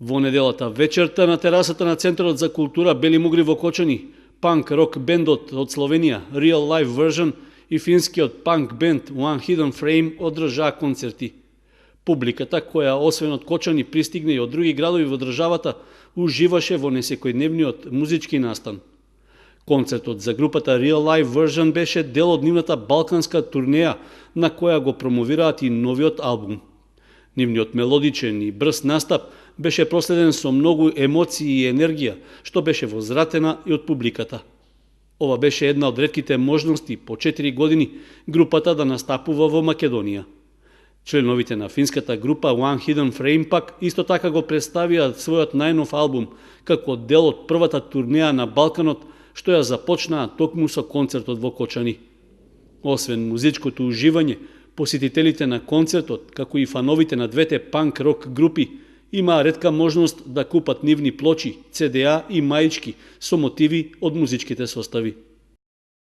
Во неделата вечерта на терасата на Центарот за култура Бели Мугри во Кочани, панк рок бендот од Словенија Real Life Version и финскиот панк бенд One Hidden Frame одржаа концерти. Публиката, која освен од Кочани пристигне и од други градови во државата, уживаше во несекојдневниот музички настан. Концертот за групата Real Life Version беше дел од нивната балканска турнеја, на која го промовираат и новиот албум. Нивниот мелодичен и брз настап беше проследен со многу емоции и енергија, што беше возвратена и од публиката. Ова беше една од ретките можности по 4 години групата да настапува во Македонија. Членовите на финската група One Hidden Frame пак исто така го представија својот најнов албум како дел од првата турнеја на Балканот, што ја започнаа токму со концертот во Кочани. Освен музичкото уживање, посетителите на концертот, како и фановите на двете панк-рок групи, имаа ретка можност да купат нивни плочи, CD-а и маички со мотиви од музичките состави.